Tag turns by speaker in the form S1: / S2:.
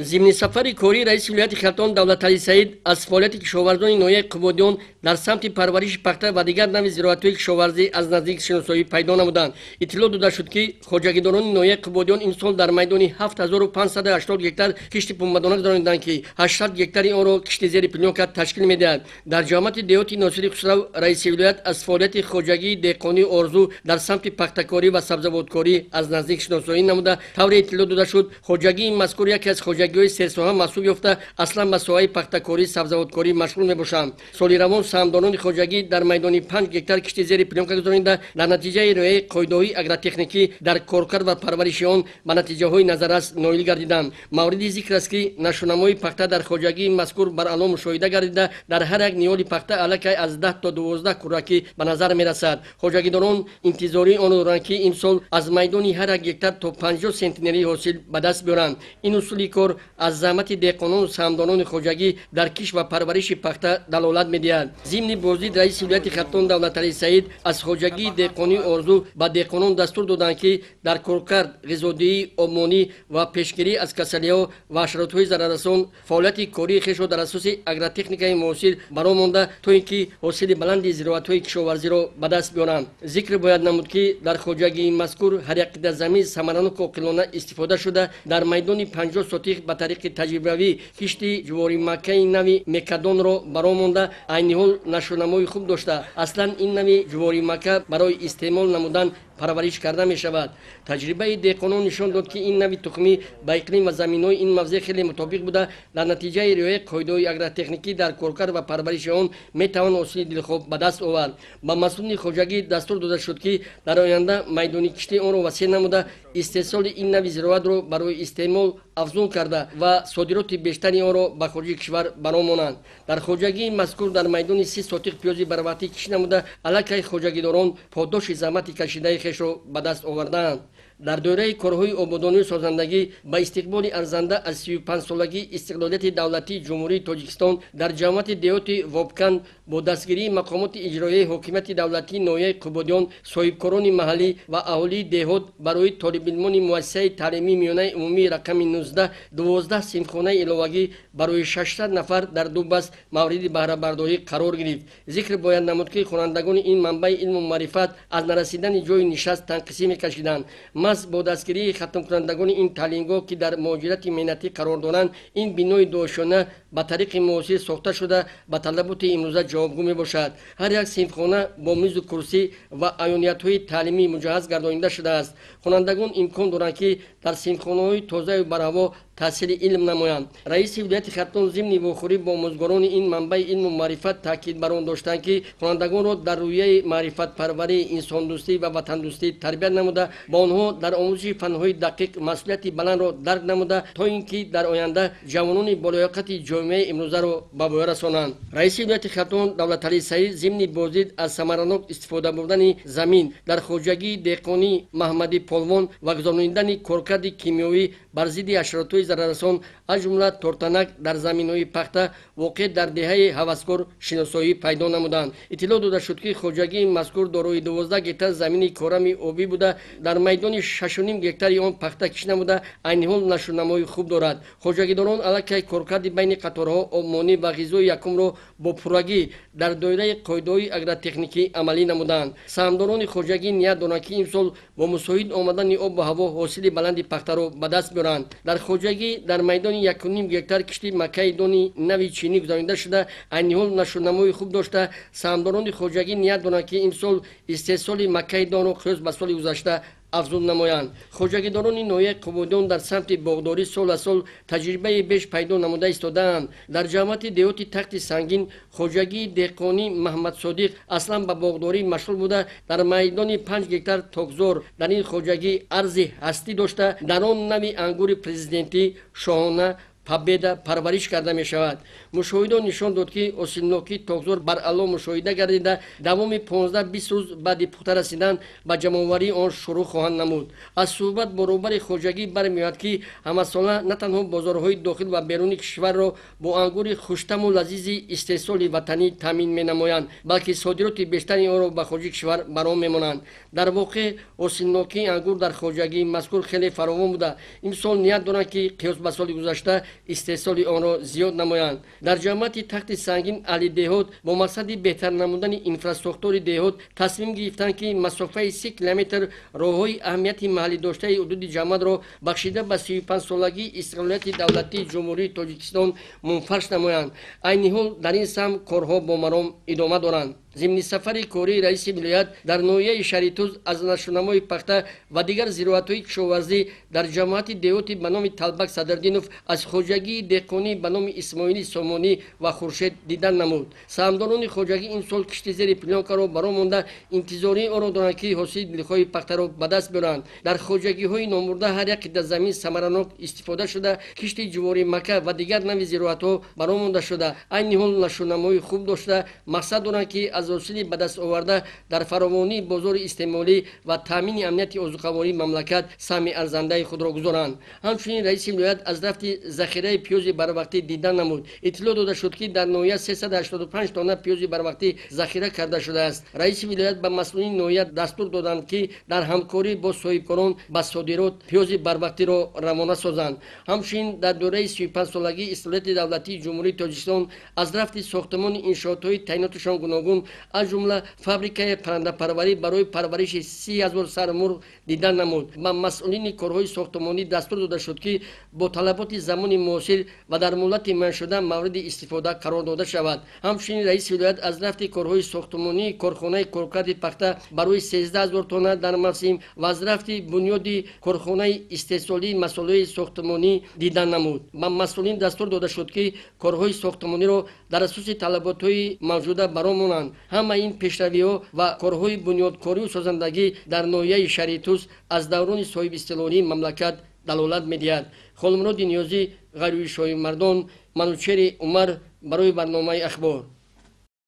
S1: Зимни сафари кории раиси вилояти Хатлон Давлаталӣ Саид аз фаъолияти кишоварзони ноҳияи Қубодиён дар самти парвариши пахта ва дигар нави зироатҳои кишоварзӣ аз наздик шиносоӣ пайдо намуданд. Иттилоъ дода шуд, ки хоҷагидорони ноҳияи Қубодиён имсол дар майдони 7580 гектар кишти пунбадона гузарониданд, ки 800 гектари онро кишти зери плёнка ташкил медиҳад. Дар ҷамоати деҳоти Носири Хусрав раиси вилоят аз фаъолияти хоҷагии деҳқонии Орзу дар самти пахтакорӣ ва сабзавоткорӣ аз наздик шиносоӣ намуда, тавре иттилоъ дода шуд, хоҷагии мазкур яке аз хоҷагиҳои серсоҳа маҳсуб ёфта, аслан ба соҳаи пахтакорӣ, сабзавоткорӣ машғул мебошанд. Соли равон саҳмдорони хоҷагӣ дар майдони 5 гектар кишти зери плёнка гузаронида, дар натиҷаи риояи қоидаҳои агротехникӣ дар коркард ва парвариши он ба натиҷаҳои назаррас ноил гардиданд. Мавриди зикр аст, ки нашъунамои пахта дар хоҷагии мазкур баръало мушоҳида гардида, дар ҳар як ниҳоли пахта аллакай аз 10 то 12 кӯракӣ ба назар мерасад. Хоҷагидорон интизории онро доранд, ки имсол аз майдони ҳар як гектар то 50 сентнери ҳосил ба даст биёранд. Ин усули кор аз заҳмати деҳқонону саҳмдорони хоҷагӣ дар кишт ва парвариши пахта далолат медиҳад. Зимни боздид раиси вилояти Хатлон Давлаталӣ Саид аз хоҷагии деҳқонии Орзу ба деҳқонон дастур доданд, ки дар коркард, ғизодиҳӣ, обмонӣ ва пешгирӣ аз касалиҳо ва ҳашаротҳои зараррасон фаъолияти кории хешро дар асоси агротехникаи муосир баро монда, то ин ки ҳосили баланди зироатҳои кишоварзиро ба даст биёранд. Зикр бояд намуд, ки дар хоҷагии мазкур ҳар як қитъа замин самараноку оқилона истифода шуда, дар майдони 50 сотих ба тариқи таҷрибавӣ кишти ҷуворимаккаи нави мекадонро баро монда, айни ҳол нашъунамои хуб дошта, аслан ин нави ҷуворимакка барои истеъмол намудан парвариш карда мешавад. Таҷрибаи деҳқонон нишон дод, ки ин нави тухмӣ ба иқлим ва заминҳои ин мавзеъ хеле мутобиқ буда, дар натиҷаи риояи қоидаҳои агротехникӣ дар коркард ва парвариши он метавон ҳосили дилхоҳ ба даст овард. Ба масъулини хоҷагӣ дастур дода шуд, ки дар оянда майдони кишти онро васеъ намуда, истеҳсоли ин нави зироатро барои истеъмол афзун карда ва содироти бештари онро ба хориҷи кишвар баро монанд. Дар хоҷагии мазкур дар майдони 30 сотиқ пиёзи барвақтӣ кишт намуда, аллакай хоҷагидорон подоши заҳмати кашидаи хешро ба даст овардаанд. Дар доираи корҳои ободонию созандагӣ ба истиқболи арзанда аз 35-солагии истиқлолияти давлатии Ҷумҳурии Тоҷикистон дар ҷамоати деҳоти Вобканд бо дастгирии мақомоти иҷроияи ҳокимияти давлатии ноҳияи Қубодиён, соҳибкорони маҳаллӣ ва аҳолии деҳот барои толибилмони муассисаи таълимии миёнаи умумии рақами 19 12 синфхонаи иловагӣ барои 600 нафар дар ду баст мавриди баҳрабардорӣ қарор гирифт. Зикр бояд намуд, ки хонандагони ин манбаи илму маърифат аз нарасидани ҷойи нишаст танқисӣ мекашиданд. Маҳз бо дастгирии хатмкунандагони ин таълимгоҳ, ки дар муҳоҷирати меҳнатӣ қарор доранд, ин бинои дуошёна ба тариқи муосир сохта шуда, ба талаботи имрӯза ҷавобгӯ мебошад. Ҳар як синфхона бо мизу курсӣ ва аёниятҳои таълимӣ муҷаҳҳаз гардонида шудааст. Хонандагон имкон доранд, ки дар синфхонаҳои тозаю барҳаво таҳсили илм намоянд. Раиси вилояти Хатлон зимни вохӯрӣ бо омӯзгорони ин манбаи илму маърифат таъкид бар он доштанд, ки хонандагонро дар рӯҳияи маърифатпарварӣ, инсондӯстӣ ва ватандӯстӣ тарбият намуда, ба онҳо дар омӯзиши фанҳои дақиқ масъулияти баландро дарк намуда, то ин ки дар оянда ҷавонони болояқати ҷомеаи имрӯзаро ба воя расонанд. Раиси вилояти Хатлон Давлаталӣ Саид зимни боздид аз самаранок истифода бурдани замин дар хоҷагии деҳқонии Маҳмади Полвон ва гузаронидани коркарди кимиёвӣ бар зидди ҳашаротҳои зараррасон, аз ҷумла тортанак дар заминҳои пахта воқеъ дар деҳаи Ҳаваскор шиносоӣ пайдо намуданд. Иттилоъ дода шуд, ки хоҷагии мазкур дорои 12 гектар замини корами обӣ буда, дар майдони 6,5 гектари он пахта кишт намуда, айни ҳол нашъунамои хуб дорад. Хоҷагидорон аллакай коркарди байни қаторҳо, обмонӣ ва ғизои якумро бо пуррагӣ дар доираи қоидаҳои агротехникӣ амалӣ намуданд. Саҳмдорони хоҷагӣ ният доранд, ки имсол бо мусоид омадани обу ҳаво ҳосили баланди пахтаро ба даст биёранд. Дар хоҷагӣ дар майдони 1,5 гектар кишти маккаи дони нави чинӣ гузаронида шуда, айни ҳол нашъунамои хуб дошта, саҳмдорони хоҷагӣ ният доранд, ки имсол истеҳсоли маккаи донро қиёс ба соли гузашта афзун намоянд. Хоҷагидорони ноҳияи Қубодиён дар самти боғдорӣ сол аз сол таҷрибаи беш пайдо намуда истодаанд. Дар ҷамоати деҳоти Тахти Сангин хоҷагии деҳқонӣ Маҳмадсодиқ аслан ба боғдорӣ машғул буда, дар майдони 5 гектар токзор дар ин хоҷагӣ арзи ҳастӣ дошта, дар он нави ангури президентӣ, шоҳона, Победа парвариш карда мешавад. Мушоҳидот нишон дод, ки ҳосилнокии токзор баръало мушоҳида гардида, давоми 15-20 рӯз баъди пухта расидан ба ҷамъоварии он шурӯъ хоҳанд намуд. Аз суҳбат бо роҳбари хоҷагӣ бармеояд, ки ҳамасола на танҳо бозорҳои дохил ва беруни кишварро бо ангури хуштаму лазизи истеҳсоли ватанӣ таъмин менамоянд, балки содироти бештари онро ба хориҷи кишвар баром мемонанд. Дар воқеъ ҳосилнокии ангур дар хоҷагии мазкур хеле фаровон буда, имсол ният доранд, ки қиёс ба соли гузашта истеҳсоли онро зиёд намоянд. Дар ҷамоати Тахти Сангин аҳли деҳот бо мақсади беҳтар намудани инфрасохтори деҳот тасмим гирифтанд, ки масофаи 30 километр роҳҳои аҳамияти маҳаллӣ доштаи ҳудуди ҷамоатро бахшида ба 35-солагии истиқлолияти давлатии Ҷумҳурии Тоҷикистон мунфарш намоянд. Айни ҳол дар ин самт корҳо бо маром идома доранд. Зимни сафари кории раиси вилоят дар ноҳияи Шаҳритуз аз нашъунамои пахта ва дигар зироатҳои кишоварзӣ дар ҷамоати деҳоти ба номи Талбак Садриддинов аз хоҷагии деҳқонӣ ба номи Исмоили Сомонӣ ва Хуршед дидан намуд. Саҳмдорони хоҷагӣ имсол кишти зери плёнкаро баро монда, интизории онро доранд, ки ҳосили дилхоҳи пахтаро ба даст биёранд. Дар хоҷагиҳои номбурда ҳар як қитъа замин самаранок истифода шуда, кишти ҷуворӣ, мака ва дигар нави зироатҳо баро монда шуда, айни ҳол нашъунамои хуб дошта, мақсад доранд, ки аз ҳосили ба даст оварда дар фаровонии бозори истеъмолӣ ва таъмини амнияти озуқавории мамлакат саҳми арзандаи худро гузоранд. Ҳамчунин раиси вилоят аз рафти захираи пиёзи барвақтӣ дидан намуд. Иттилоъ дода шуд, ки дар ноҳия 385 тонна пиёзи барвақтӣ захира карда шудааст. Раиси вилоят ба масъулини ноҳия дастур доданд, ки дар ҳамкорӣ бо соҳибкорон ба содирот пиёзи барвақтиро равона созанд. Ҳамчунин дар доираи 35-солагии истиқлолияти давлатии Ҷумҳурии Тоҷикистон аз рафти сохтмони иншоотҳои таъиноташон гуногун, аз ҷумла фабрикаи паррандапарварӣ барои парвариши 30 000 сар мурғ дидан намуд. Ба масъулини корҳои сохтмонӣ дастур дода шуд, ки бо талаботи замони муосир ва дар муҳлати муайяншуда мавриди истифода қарор дода шавад. Ҳамчунин раиси вилоят аз рафти корҳои сохтмонии корхонаи коркарди пахта барои 13 000 тонна дар мавсим ва аз рафти бунёди корхонаи истеҳсолии масолеҳи сохтмонӣ дидан намуд. Ба масъулин дастур дода шуд, ки корҳои сохтмониро дар асоси талаботҳои мавҷуда баро монанд. Ҳама ин пешравиҳо ва корҳои бунёдкорию созандагӣ дар ноҳияи Шаҳритуз аз даврони соҳибистиқлолии мамлакат далолат медиҳад. Холмуроди Ниёзӣ, Ғайруи Шоҳимардон, Манучери Умар барои барномаи Ахбор.